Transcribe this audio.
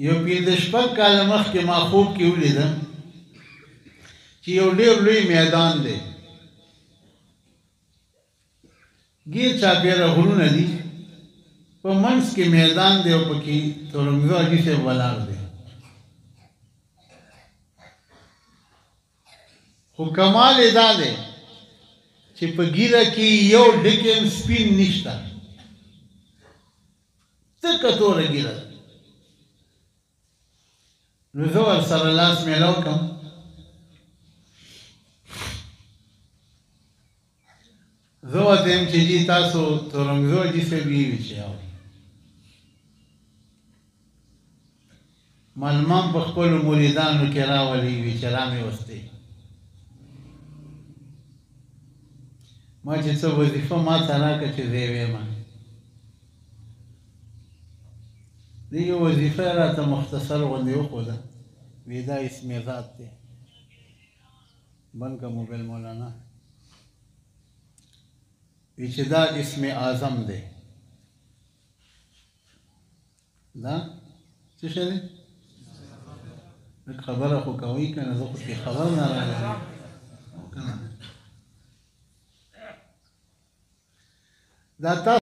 یو 65 کاله مخکې ما خوب کې ولیده چې یو ډېر لوی میدان دی، ګیر چاپېره غرونه دي، په منځ کې میدان دی او پکې تورنګزو حاجي صاحب ولاړ دی. خو کمال یې دا دی چې په ږیره کې یو ډکې هم سپین نشته، تکه توره ږیره ده. نو زه ورسره لاس میلاو کړم، زه ورته وایم چې جي تاسو تورنګزو حاجي صاحب یې وي چې او معلمان په خپلو مریدانو کې راولي وي چې را مې وستې. ما چې څه وظیفه ما ته راکړه چې زه یې ویم، دې یو وظیفه یې راته مختصر غوندې وښوده، وی دا اسم ذات دی. بند که موبایل مولانا. وی چې دا اسم اعظم دی. دا څه شی دی؟ لږ خبره خو کوئ که نه، زه خو پرې خبر نه راغلی که نه. دا تاسو